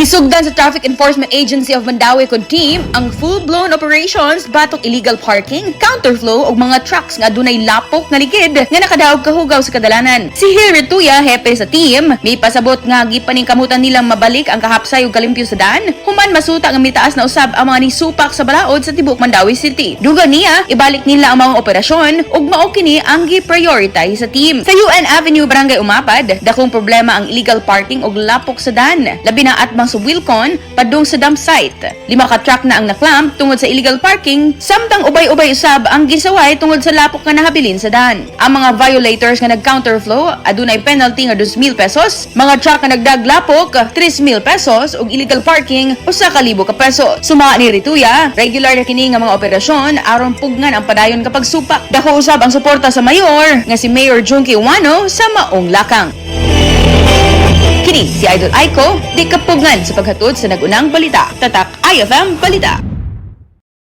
Gisugdan sa Traffic Enforcement Agency of Mandaue COD Team ang full-blown operations batok illegal parking, counterflow ug mga trucks nga adunay lapok nga ligid nga nakadaog kahugaw sa kadalanan. Si Hilary Tuya, hepe sa team, may pasabot nga gipaningkamutan nilang mabalik ang kahapsay ug kalimpyo sa daan, human masuta nga mitaas na usab ang mga nisupak sa balaod sa tibuok Mandaue City. Dugang niya, ibalik nila ang mga operasyon ug mao kini ang gi-prioritize sa team. Sa UN Avenue, Barangay Umapad, dakong problema ang illegal parking ug lapok sa daan. Labi na atbang sa Wilcon, padung sa dump site. Lima ka truck na ang naklamp tungod sa illegal parking, samtang ubay-ubay usab ang gisaway tungod sa lapok nga nahabilin sa daan. Ang mga violators nga nag-counterflow, adunay penalty nga 2,000 pesos, mga truck nga nagdaglapok, 3,000 pesos ug illegal parking, 1,000 ka peso. Suma ni Rituya, regular na kini nga mga operasyon aron pugnan ang padayon kapag supak. Dako usab ang suporta sa mayor nga si Mayor Jonkie Ouano sa maong lakang. Kini si Idol Aiko, di kapugngan sa paghatod sa nag-unang balita. Tatak IFM Balita.